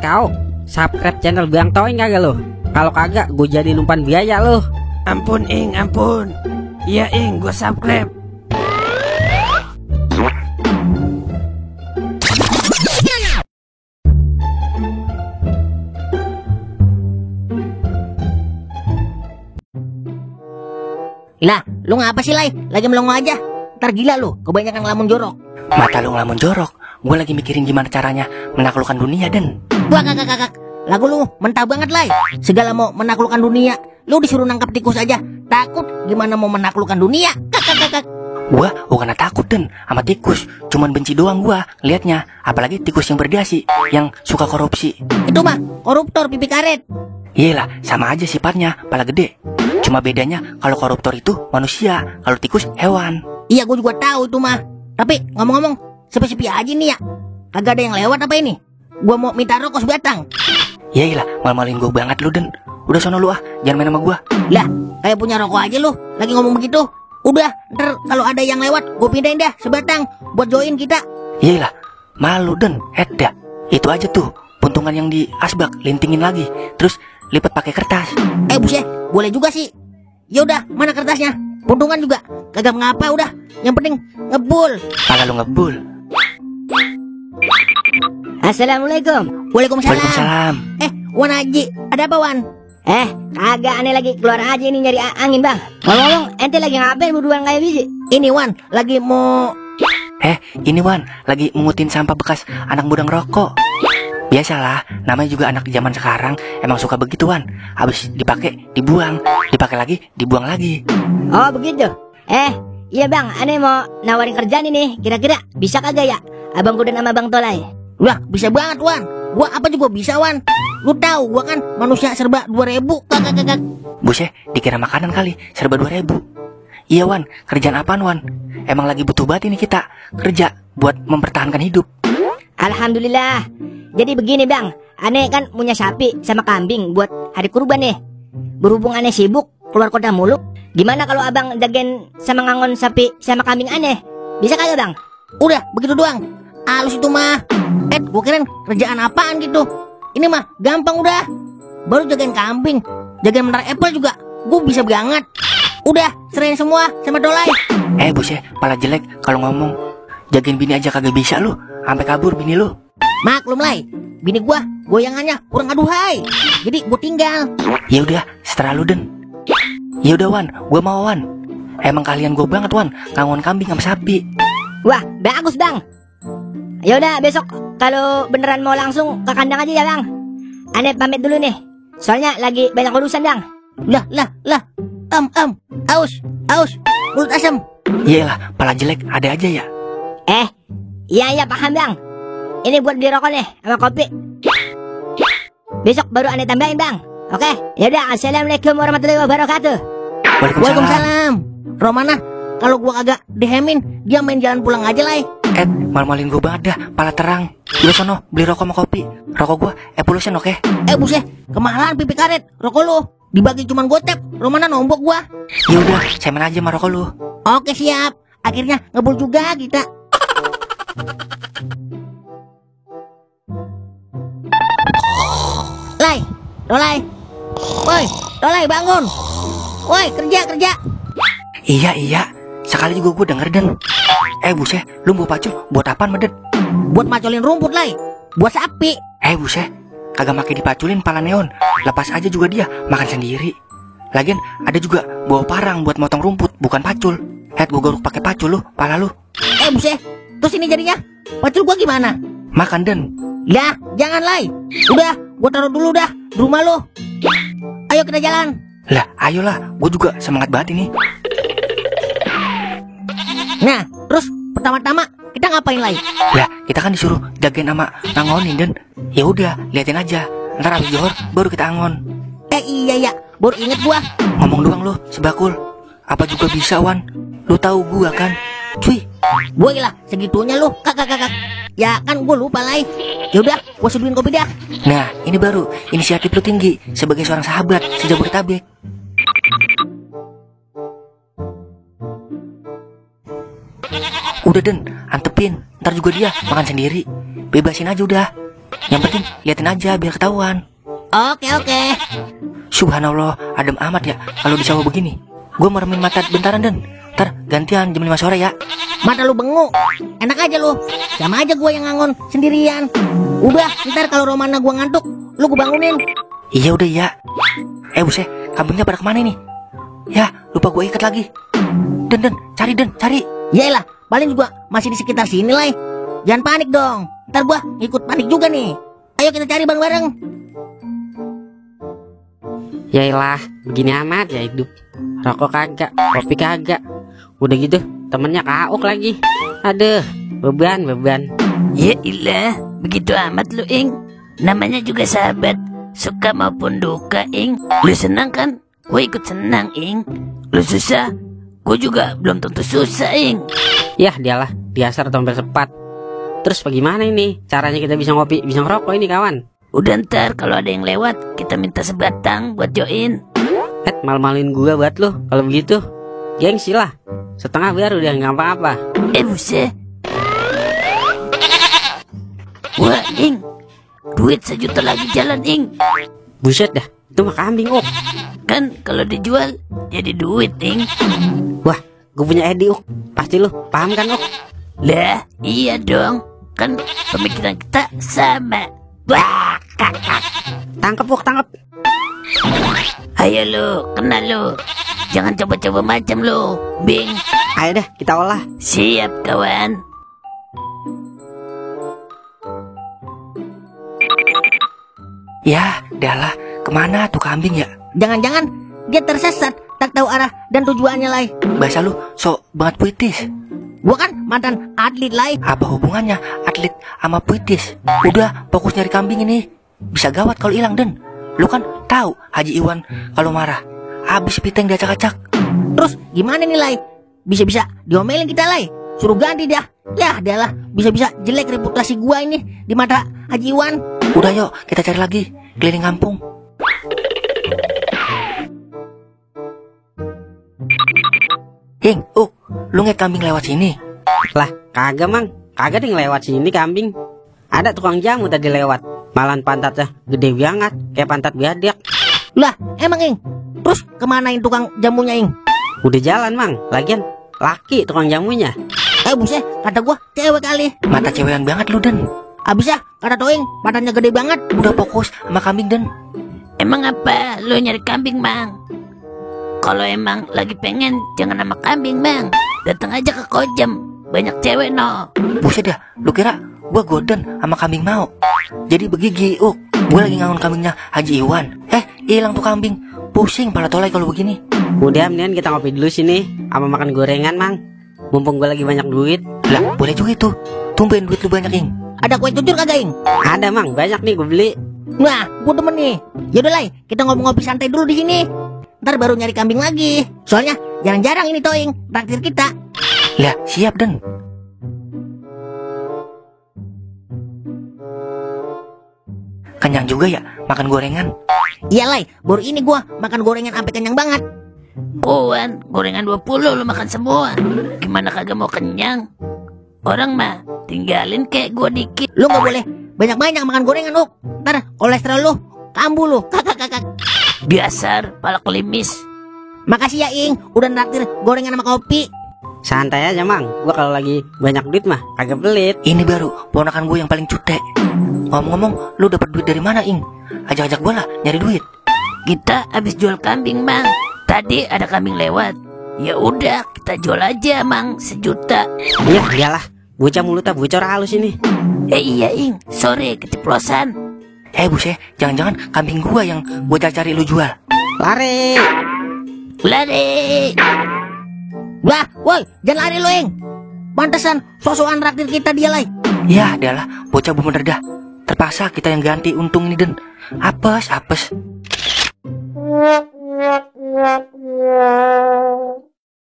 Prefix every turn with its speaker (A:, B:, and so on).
A: Kau, subscribe channel Bang Toing kagak lo? Kalau kagak, gue jadi numpan biaya lo.
B: Ampun Ing, ampun. Iya Ing, gue subscribe.
C: Lah, lu ngapa sih, Lai? Lagi melongo aja. Ntar gila lu, kebanyakan ngelamun jorok.
D: Mata lu ngelamun jorok. Gue lagi mikirin gimana caranya menaklukkan dunia, Den.
C: Wah, kakak. Lagu lu mentah banget, Lai. Segala mau menaklukkan dunia, lu disuruh nangkap tikus aja. Takut gimana mau menaklukkan dunia? Kakak.
D: Gua bukan takut, Den, sama tikus. Cuman benci doang gua liatnya. Apalagi tikus yang berdasi, yang suka korupsi.
C: Itu mah koruptor pipi karet.
D: Iyalah, sama aja sifatnya, pala gede. Cuma bedanya kalau koruptor itu manusia, kalau tikus hewan.
C: Iya, gue juga tahu itu mah. Tapi ngomong-ngomong, sepi-sepi aja nih ya. Kagak ada yang lewat apa ini? Gua mau minta rokok sebatang.
D: Iyalah, mal-malin gua banget lu, Den. Udah sono lu jangan main sama gua.
C: Lah, kayak punya rokok aja lu. Lagi ngomong begitu. Udah, ntar kalau ada yang lewat, gue pindahin dah sebatang buat join kita.
D: Iyalah, malu, Den. Dah, itu aja tuh. Puntungan yang di asbak lintingin lagi, terus lipat pakai kertas.
C: Buset, boleh juga sih. Ya udah, mana kertasnya? Puntungan juga kagak ngapa udah. Yang penting ngebul.
D: Pala lu ngebul.
C: Assalamualaikum. Waalaikumsalam.
D: Waalaikumsalam.
C: Wan Haji, ada apa Wan?
E: Kagak, aneh lagi keluar aja ini nyari angin bang. Ngomong-ngomong, ente lagi ngapain berduaan kayak biji?
C: Ini Wan, lagi mau...
D: Ini Wan, lagi mengutin sampah bekas anak muda ngerokok. Biasalah, namanya juga anak zaman sekarang emang suka begitu Wan. Habis dipakai, dibuang, dipakai lagi, dibuang lagi.
E: Oh begitu. Iya bang, aneh mau nawarin kerjaan ini. Kira-kira bisa kagak ya? Abang Kudan sama Bang Tolai.
C: Wah, bisa banget Wan. Gua apa juga bisa Wan. Lu tahu gua kan manusia serba 2000. Kakak.
D: Buset, dikira makanan kali, serba 2000. Iya Wan, kerjaan apaan Wan? Emang lagi butuh banget ini kita kerja buat mempertahankan hidup.
E: Alhamdulillah. Jadi begini bang, aneh kan punya sapi sama kambing buat hari kurban nih. Berhubung aneh sibuk keluar kota mulu, gimana kalau abang jagain sama ngangon sapi sama kambing aneh? Bisa kagak bang?
C: Udah, begitu doang. Halus itu mah. Gua kirain kerjaan apaan gitu. Ini mah gampang udah. Baru jagain kambing, jagain menara apple juga gua bisa banget. Udah, serahin semua sama Tolai.
D: Buset, pala jelek kalau ngomong. Jagain bini aja kagak bisa lu, sampai kabur bini lu.
C: Maklum Lai, bini gua goyangannya kurang aduhai. Jadi gua tinggal.
D: Ya udah, setelah lu Den. Ya udah Wan, gua mau Wan. Emang kalian gua banget Wan, ngangon kambing sama sapi.
E: Wah, bagus bang. Ya udah besok kalau beneran mau langsung ke kandang aja ya bang. Aneh pamit dulu nih. Soalnya lagi banyak urusan bang.
C: Lah. Aus. Mulut asam.
D: Iyalah, pala jelek ada aja ya.
E: Iya paham bang. Ini buat beli rokok nih sama kopi. Besok baru aneh tambahin bang. Oke, yaudah. Assalamualaikum warahmatullahi wabarakatuh.
C: Waalaikumsalam. Romana, kalau gua kagak dihemin, dia main jalan pulang aja Lai.
D: Mal-malin gue banget dah, pala terang. Udah sono, beli rokok sama kopi. Rokok gue, Evolution oke?
C: Buset, kemahalan pipi karet. Rokok lu dibagi cuman gocap. Romana nombok gua.
D: Ya udah, saya main aja sama rokok lu.
C: Oke siap. Akhirnya ngebul juga kita. Tolai. Woi, Tolai bangun. Woi, kerja.
D: Iya. Sekali juga gue denger Den. Buset, lu mau pacul buat apaan Medet?
C: Buat macolin rumput Lai. Buat sapi.
D: Buset, kagak makai dipaculin pala neon. Lepas aja juga dia makan sendiri. Lagian ada juga bawa parang buat motong rumput, bukan pacul. Gue garuk pakai pacul lu, pala lu.
C: Buset, terus ini jadinya pacul gua gimana?
D: Makan Den.
C: Lah, jangan Lai. Udah, gua taruh dulu dah di rumah lu. Ayo kita jalan.
D: Lah, ayolah, gue juga semangat banget ini.
C: Nah, terus pertama-tama kita ngapain Lai?
D: Lah, kita kan disuruh jagain sama ngangonin Den. Ya udah, liatin aja. Ntar abis johor baru kita angon.
C: Iya, baru inget gua.
D: Ngomong doang lu, sebakul. Apa juga bisa Wan? Lu tahu gua kan? Cuy,
C: gua lah segitunya lu. Kakak. Ya kan gua lupa Lai. Yaudah, gua seduhin kopi dah.
D: Nah, ini baru inisiatif lu tinggi sebagai seorang sahabat se-Jabodetabek. Udah Den, antepin. Ntar juga dia makan sendiri. Bebasin aja udah. Yang penting liatin aja biar ketahuan.
C: Oke.
D: Subhanallah, adem amat ya kalau di sawah begini. Gue meremin mata bentaran Den. Ntar gantian jam 5 sore ya.
C: Mata lu benguk. Enak aja lu. Sama aja gua yang ngangon sendirian. Udah, ntar kalau Romana gua ngantuk, lu gua bangunin.
D: Iya udah ya. Buset, kambingnya pada kemana nih? Ya, lupa gue ikat lagi. Den, cari.
C: Yaelah, paling juga masih di sekitar sini lah. Jangan panik dong. Ntar gua ikut panik juga nih. Ayo kita cari bareng-bareng.
A: Yaelah, begini amat ya hidup. Rokok kagak, kopi kagak. Udah gitu, temennya kauk lagi. Aduh, beban.
B: Ya ilah, begitu amat lu Ing. Namanya juga sahabat, suka maupun duka Ing. Lu senang kan? Gue ikut senang Ing. Lu susah, gue juga belum tentu susah Ing.
A: Yah, dialah, diasar tompel sepat. Terus bagaimana ini? Caranya kita bisa ngopi, bisa ngerokok ini kawan.
B: Udah ntar kalau ada yang lewat, kita minta sebatang buat join.
A: Mal-malin gua buat lo. Kalau begitu, gengsi lah. Setengah biar udah nggak apa-apa.
B: Buset. Wah Ing, duit 1 juta lagi jalan Ing.
A: Buset dah, itu mah kambing ok.
B: Kan kalau dijual jadi duit Ing.
A: Wah, gue punya ide ok. Pasti lo paham kan ok?
B: Lah iya dong, kan pemikiran kita sama. Wah, kakak.
A: Tangkep ok, tangkep.
B: Ayo lu, kena lu. Jangan coba-coba macam lu, Bing.
A: Ayo dah, kita olah.
B: Siap kawan.
D: Ya, dalah, kemana tuh kambing ya?
C: Jangan-jangan dia tersesat, tak tahu arah dan tujuannya lah.
D: Bahasa lu sok banget puitis.
C: Gua kan mantan atlet lah.
D: Apa hubungannya atlet sama puitis? Udah, fokus nyari kambing ini. Bisa gawat kalau hilang Den. Lu kan tahu Haji Iwan kalau marah habis piteng diacak-acak.
C: Terus gimana nih Lai? Bisa-bisa diomelin kita Lai. Suruh ganti dah. Yah adalah bisa-bisa jelek reputasi gua ini di mata Haji Iwan.
D: Udah yuk kita cari lagi keliling kampung. Ing, lu ngeliat kambing lewat sini?
A: Lah, kagak mang. Kagak ding lewat sini kambing. Ada tukang jamu tadi lewat. Malahan pantatnya gede banget, kayak pantat biadek.
C: Lah, emang Ing? Terus kemanain tukang jamunya Ing?
A: Udah jalan mang. Lagian laki tukang jamunya.
C: Buset, kata gua cewek kali.
D: Mata cewekan banget lu Den.
C: Abis ya, kata Toing, badannya gede banget.
D: Udah fokus sama kambing Den.
B: Emang apa lu nyari kambing Bang? Kalau emang lagi pengen, jangan sama kambing Bang. Datang aja ke Kojem, banyak cewek no.
D: Buset dah, lu kira gua goden sama kambing mau? Jadi begigi, gua lagi ngangon kambingnya Haji Iwan. Hilang tuh kambing. Pusing pala tolai kalau begini.
A: Udah, mendingan kita ngopi dulu sini sama makan gorengan mang. Mumpung gue lagi banyak duit.
D: Lah, boleh juga itu. Tumben duit lu banyak Ing.
C: Ada kue cucur kagak Ing?
A: Ada mang, banyak nih gue beli.
C: Wah, gua demen nih. Yaudah Lai, kita ngopi-ngopi santai dulu di sini. Ntar baru nyari kambing lagi. Soalnya jarang-jarang ini Toing traktir kita.
D: Lah, siap Den. Kenyang juga ya makan gorengan.
C: Iya Lai, baru ini gua makan gorengan sampai kenyang banget.
B: Puan, gorengan 20 lu makan semua. Gimana kagak mau kenyang? Orang mah tinggalin kayak gua dikit.
C: Lu gak boleh banyak-banyak makan gorengan lu. Ntar kolesterol lu kambuh lu. Kakak.
B: Biasar, pala kelimis.
C: Makasih ya Ing, udah naktir gorengan sama kopi.
A: Santai aja mang. Gue kalau lagi banyak duit mah kagak pelit.
D: Ini baru ponakan gue yang paling cutek. Ngomong-ngomong, lu dapat duit dari mana Ing? Ajak-ajak gue lah nyari duit.
B: Kita habis jual kambing Bang. Tadi ada kambing lewat. Ya udah, kita jual aja Mang 1 juta.
A: Iya, iyalah. Bocah mulutnya bocor halus ini.
B: Iya Ing, sorry keceplosan.
D: Buset, jangan-jangan kambing gua yang gua cari lu jual.
A: Lari.
B: Lari.
C: Wah, woi, jangan lari lu Ing. Pantesan sosokan traktir kita dia Lai.
D: Ya, adalah bocah bener dah. Terpaksa kita yang ganti untung ini Den. Apes.